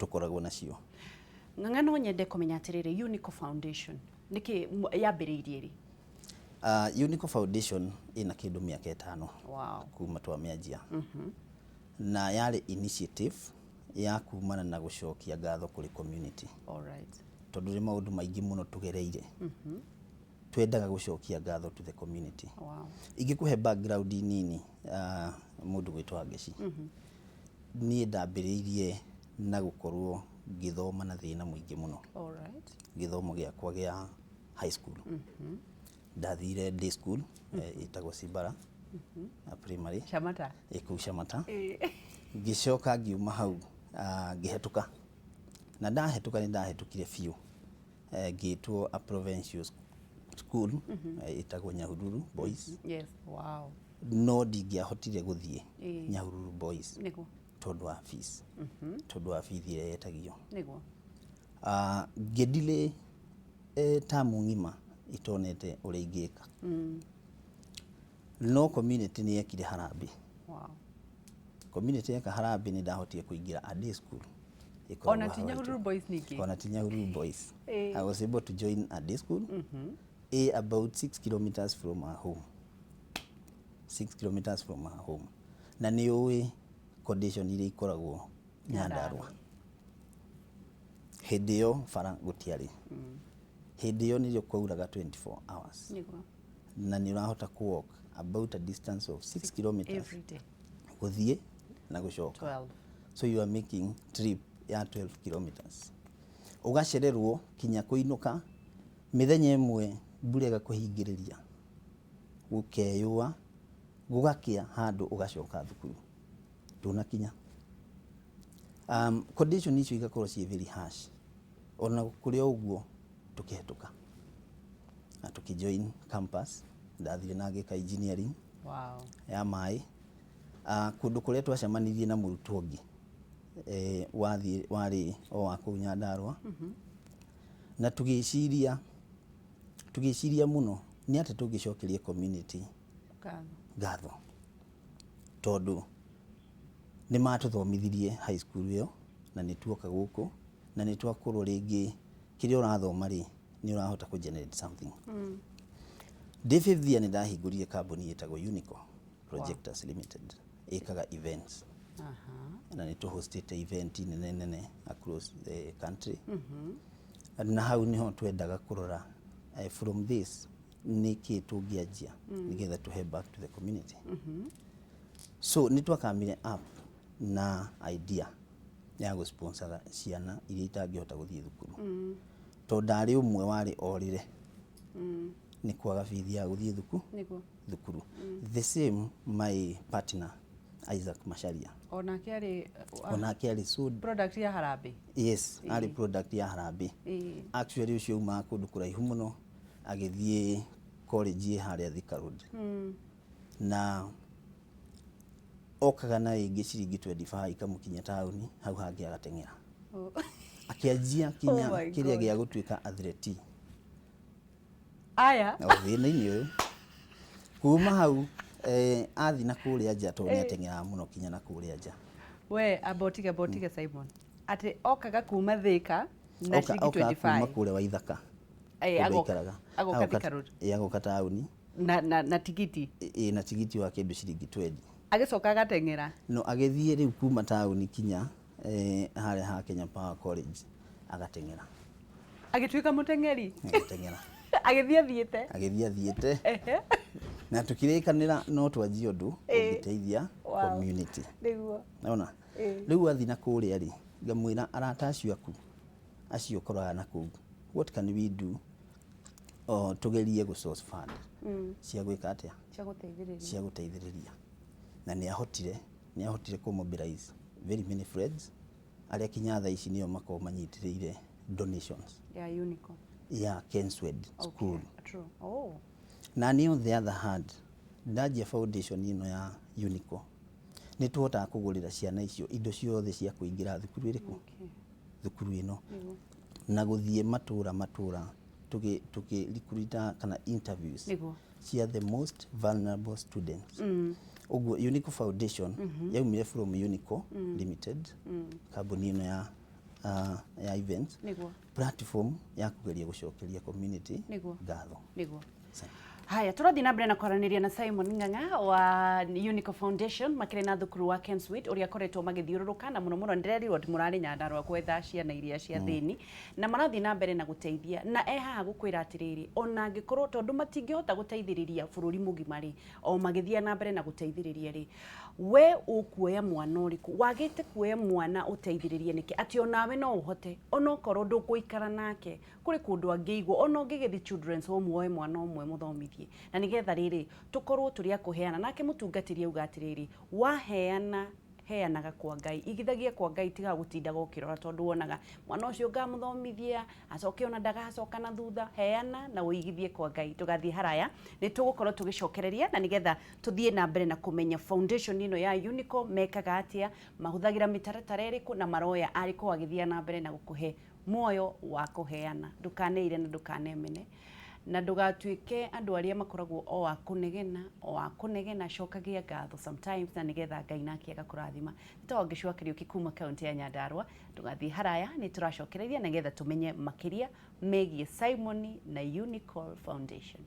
Tũkoragwo nacio. Ng'ang'a, no nyende kũmenya atĩrĩrĩ, Unico Foundation nĩkĩ yambĩrĩirie rĩ? Unico Foundation ĩna kĩndũ mĩaka 5 kuma twamĩanjia, na yarĩ initiative ya kumana na gũcokia ngatho kũrĩ community, tondũ nĩ maũndũ maingĩ mũno tũgereire, twendaga gũcokia ngatho to the community. Ingĩkũhe background nini, mũndũ gwĩtwo Wangeci, niĩ ndambĩrĩirie na gũkorwo ngĩthoma na thĩna mũingĩ mũno. Gĩthomo gĩakwa gĩa high school, ndathire day school ĩtagwo Cimbara Primary. Shamata. Ĩ kũu Shamata. Ngĩcoka ngiuma hau, ngĩhetũka, na ndahetũka nĩ ndahetũkire biũ, ngĩtwo a provincial school ĩtagwo Nyahururu Boys. No ndingĩahotire gũthiĩ Nyahururu Boys tondũ wa fees, tondũ wa bithi ĩrĩa yetagio. Ngĩdelay tamu ng'ima itonete ũrĩa ingĩka, no community nĩ yekire harambee. Community yeka harambee, nĩ ndahotire kũingĩra a day school ĩkoragwo Ona ti hau Nyahururu haitũ. Boys ningĩ? Ona ti Nyahururu Boys. I was able to join a day school about 6 kilometers from our home, 6 kilometers from our home, na nĩ ũĩ condition iria ikoragwo Nyandarua hĩndĩ ĩyo, bara gũtiarĩ. Hĩndĩ ĩyo nĩrĩo kwauraga 24 hours, na nĩ ũrahota ku walk about a distance of 6 kilometers every day gũthiĩ na gũcoka. 12. So you are making trip ya 12 kilometers, ũgacererwo kinya kũinũka. Mĩthenya ĩmwe mbura ĩgakũhingĩrĩria, gũkeyũa, gũgakĩa handũ ũgacoka thukuru ndũnakinya. Condition icio igakorwo ciĩ very harsh. Ona kũrĩ o ũguo, tũkĩhetũka na tũkĩjoin campus. Ndathire na ngĩka engineering ya maĩ, kũndũ kũrĩa twacemanirie na mũrutwo ũngĩ wathiĩ warĩ o wa kũu Nyandarũa, na tũgĩciria mũno nĩ atĩ tũngĩcokeria community ngatho, ngatho, tondũ nĩ matũthomithirie high school ĩyo, na nĩ tuoka gũkũ na nĩ twakorwo rĩngĩ kĩrĩa ũrathoma rĩ, nĩ ũrahota kũ generate something. Ndĩ fifth year nĩ ndahingũrire kambuni ĩtagwo Unico Projectors Limited, ĩkaga events, na nĩ tũhostĩte event nene nene across the country, na hau niho twendaga kũrora, from this nĩ kĩ tũngĩanjia nĩgetha tũhe back to the community. So nĩ twakamire up na idea ya gũ-sponsor ciana iria itangĩhota gũthiĩ thukuru, tondũ ndarĩ ũmwe warĩ orĩre nĩ kwaga bithi ya gũthiĩ thukuru. Thukuru the same, my partner Isaac Macharia. Onake arĩ onake arĩ so product ya harambee. Yes, arĩ product ya harambee. Actually, ũcio umaga kũndũ kũraihu mũno, agĩthiĩ college ĩ harĩa Thika Road, na okaga na rĩngĩ ciringi 25 ikamũkinyia taũni, hau hangĩ agateng'era. Akĩanjia kinya Oh my kĩrĩa God. Gĩa gũtuĩka athlete. Aya. O thĩna-inĩ ũyũ, kuma hau athi na kũrĩa nja, tondũ nĩ ateng'eraga mũno kinya na kũrĩa nja. We amba ũtige, amba ũtige, Simon, atĩ okaga kuma Thika na ciringi Okaga kuma 25 kũrĩa Waithaka, kũndũ aikaraga. Agoka Thika Road. Ĩ, agoka taũni. Na tigiti. Ĩ, na tigiti wa kĩndũ ciringi 20. Agĩcoka agateng'era. No agĩthiĩ rĩu kuma taũni kinya harĩa ha Kenya Power College agateng'era. Agĩtuĩka mũteng'eri. Agateng'era. Agĩthiĩ athiĩte. Agĩthiĩ athiĩte, na tũkĩrĩkanĩra no twanjie ũndũ ũngĩteithia community. Ona rĩu athiĩ na kũrĩa rĩ, ngamwĩra, arata acio aku acio ũkoraga na kũu, what can we do? O tũgerie gũ source fund cia gwĩka atĩa? Cia gũteithĩrĩria. Cia gũteithĩrĩria. Na nĩ ahotire kũ mobilize very many friends arĩa kinya thaa ici nĩo makoragwo manyitĩrĩire donations ya Unico ya Kenswed School. True. Oh. Na niĩ, on the other hand, ndanjia foundation ĩno ya Unico, nĩ tũhotaga kũgũrĩra ciana icio indo ciothe cia kũingĩra thukuru ĩrĩkũ? Thukuru ĩno, na gũthiĩ matũra matũra tũgĩ recruit kana interviews cia the most vulnerable students. Ũguo Unico Foundation yaumire from Unico Limited, kambuni ĩno ya ya event, platform ya kugeria gucokeria community ngatho. Asante. Haya, tũrathiĩ na mbere na kwaranĩria na Simon Ng'ang'a wa Unico Foundation, makĩrĩ na thukuru wa Kenswit ũrĩa akoretwo magĩthiũrũrũka, na mũno mũno ndĩrerirwo atĩ mũrarĩ Nyandarũa gwetha ciana iria cia thĩni, na marathiĩ na mbere na gũteithia, na e haha gũkwĩra atĩrĩrĩ, ona angĩkorwo tondũ matingĩhota gũteithĩrĩria bũrũri mũgima rĩ, o magĩthiĩ na mbere na gũteithĩrĩria rĩ, we ũkuoya mwana ũrĩkũ wagĩte kuoya mwana ũteithĩrĩrie nĩkĩ, atĩ onawe no ũhote, onokorwo ndũgũikara nake, kũrĩ kũndũ angĩigwo, ona ũngĩgĩthiĩ children's home woe mwana ũmwe mũthomithie, na nĩgetha rĩrĩ tũkorwo tũrĩ a kũheana. Nake mũtungatĩri auga atĩrĩrĩ, waheana heanaga kwa Ngai, igithagia kwa Ngai, tiga gũtindaga ũkĩrora tondũ wonaga mwana ũcio ngamũthomithia acoke ona ndagacoka na thutha. Heana na ũigithie kwa Ngai. Tũgathiĩ haraya, nĩ tũgũkorwo tũgĩcokereria na nĩgetha tũthiĩ na mbere na kũmenya foundation ĩno ya Unico mekaga atĩa, mahũthagĩra mĩtaratara ĩrĩkũ, na maroya arĩkũ agĩthiĩ na mbere na gũkũhe muoyo wa kũheana. Ndũkaneire na ndũkanemene na ndũgatuĩke andũ arĩa makoragwo o a kũnegena, o a kũnegena. Cokagia ngatho sometimes na nĩgetha Ngai nake agakũrathima. Nĩ ta Wangĩcua Kariũki kuma kaunti ya Nyandarũa. Ndũgathiĩ haraya, nĩ tũracokereria nĩgetha tũmenye makĩria megiĩ Simon na Unico Foundation.